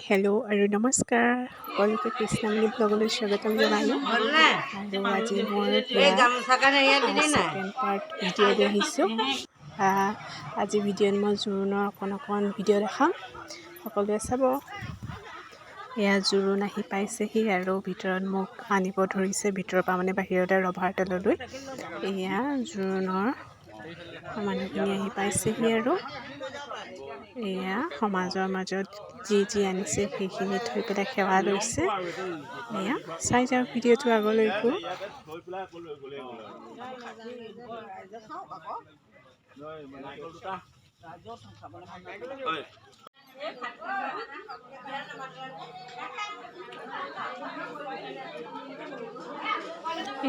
Hello' আৰু নমস্কাৰ, সকলোকে কৃষ্ণামণি ব্লগলৈ স্বাগতম জনালোঁ। আৰু আজি মোৰ বিয়াৰ ছেকেণ্ড পাৰ্ট ভিডিঅ' লৈ আহিছোঁ। আজি ভিডিঅ'ত মই জোৰোণৰ অকণ অকণ ভিডিঅ' দেখাম, সকলোৱে চাব। এয়া জোৰোণ আহি পাইছেহি আৰু ভিতৰত মোক আনিব ধৰিছে, ভিতৰৰ পৰা মানে বাহিৰলৈ ৰভাৰ তললৈ। এয়া জোৰোণৰ মানুহখিনি আহি পাইছেহি আৰু এয়া সমাজৰ মাজত যি যি আনিছে সেইখিনি থৈ পেলাই সেৱা লৈছে। এয়া চাই যাওক ভিডিঅ'টো আগলৈকো।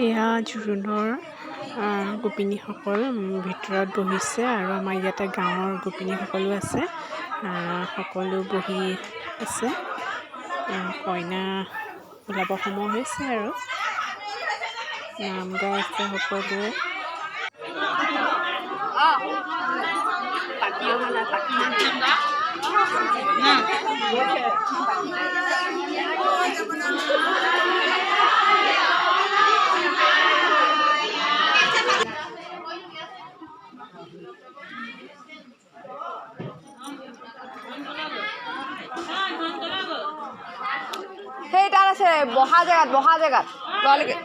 এয়া জোৰোণৰ গোপিনীসকল ভিতৰত বহিছে আৰু আমাৰ ইয়াতে গাঁৱৰ গোপিনীসকলো আছে, সকলো বহি আছে। কইনা ওলাব সময় হৈছে আৰু নাম গাই আছে সকলোৱে। সেই তাত আছে বহা জেগাত, বহা জেগাত লৰালৰিকে।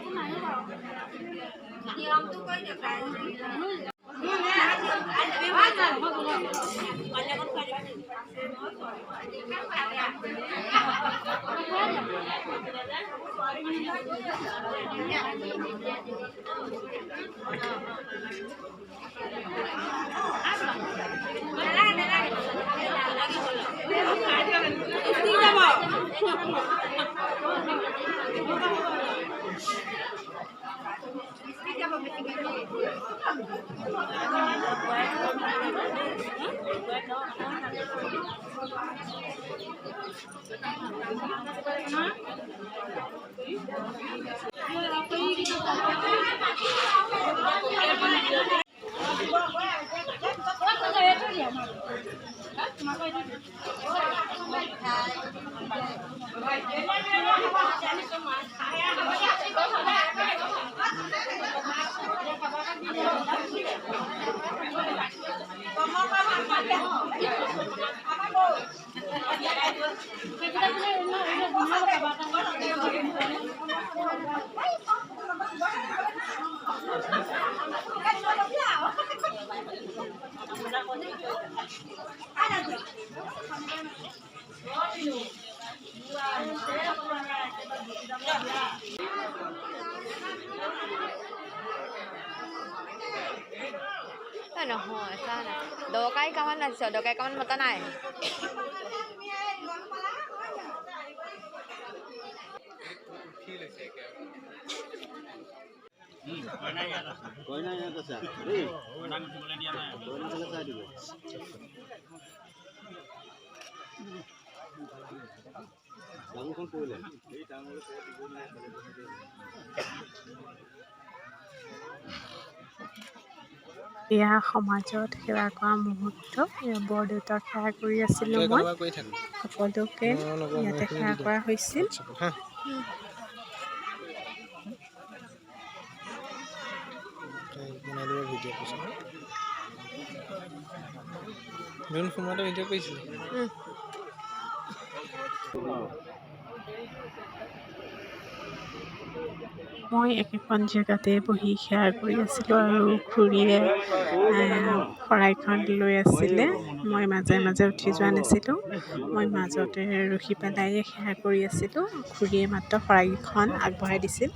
নহয়, চা না, দৰকাৰী কামত মাতিছ, দৰকাৰী কামত মতা নাই। এয়া সমাজত সেৱা কৰা মুহূৰ্ত। এয়া বৰদেউতাক সেৱা কৰি আছিলোঁ মই, সকলোকে ইয়াতে সেৱা কৰা হৈছিল। মই একেখন জেগাতে বহি সেৱা কৰি আছিলোঁ আৰু খুৰীয়ে শৰাইখন লৈ আছিলে। মই মাজে মাজে উঠি যোৱা নাছিলোঁ, মই মাজতে ৰখি পেলাইয়ে সেৱা কৰি আছিলোঁ। খুৰীয়ে মাত্ৰ শৰাইখন আগবঢ়াই দিছিল।